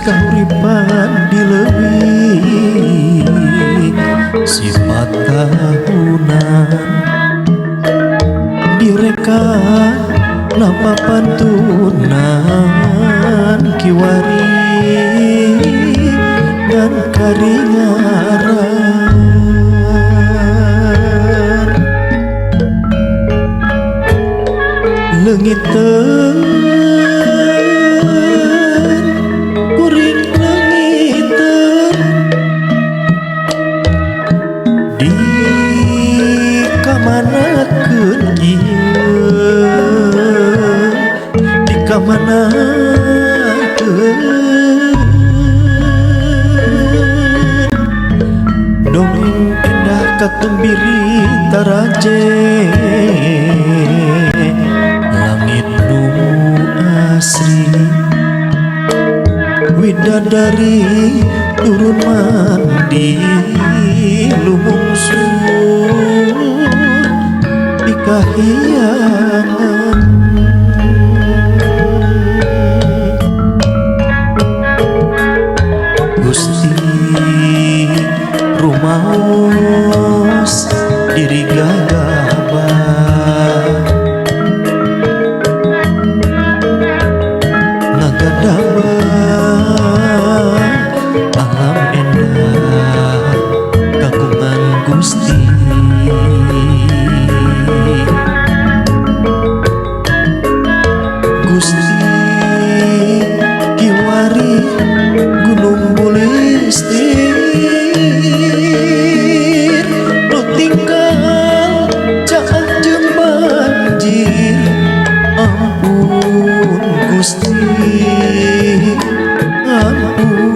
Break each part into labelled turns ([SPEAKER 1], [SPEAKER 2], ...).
[SPEAKER 1] Cikahuripan di leuwih sifat tahunan direka napa pantunan kiwari dan karingaran leungiteun kuring leungiteun di kamanakeun ieu di kamanakeun dongeng endah katumbiri taraje langit nu asri widadari turun mandi lumungsur di kahyangan. Gusti rumaos diri gagabah ngagadaba alam endah kagungan Gusti. Gusti kiwari gunung bulistir nu tinggal caah jeung banjir ampun Gusti ampun.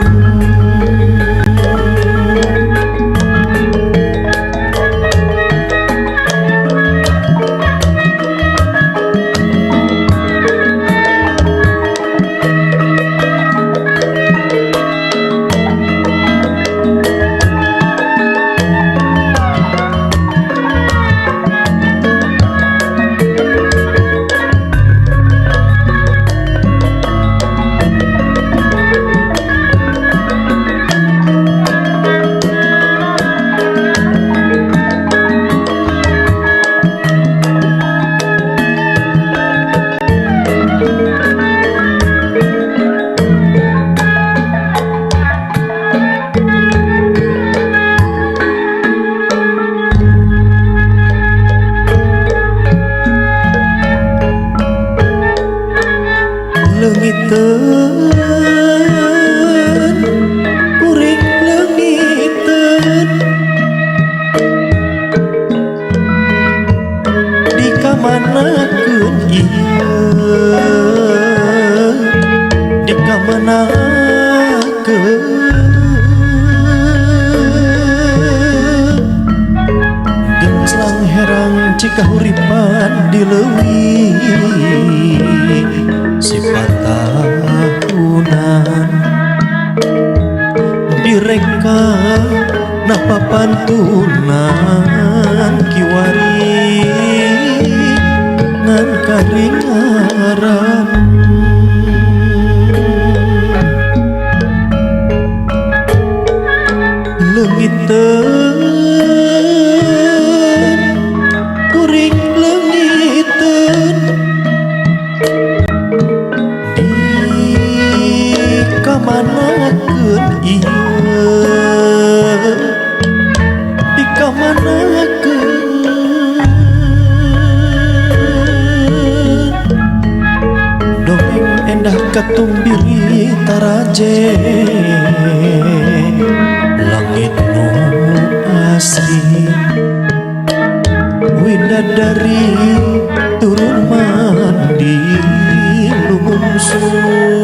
[SPEAKER 1] Leungiteun kuring leungiteun di kamanakeun ieu di kamanakeun gengslang herang cikahuripan di leuwih sifat tahunan direka napa pantunan kiwari ngan karingaran. Leungiteun kuring leungiteun di kamanakeun ieu di kamanakeun dongeng endah katumbiri taraje langit nu asri widadari turun mandi lumungsur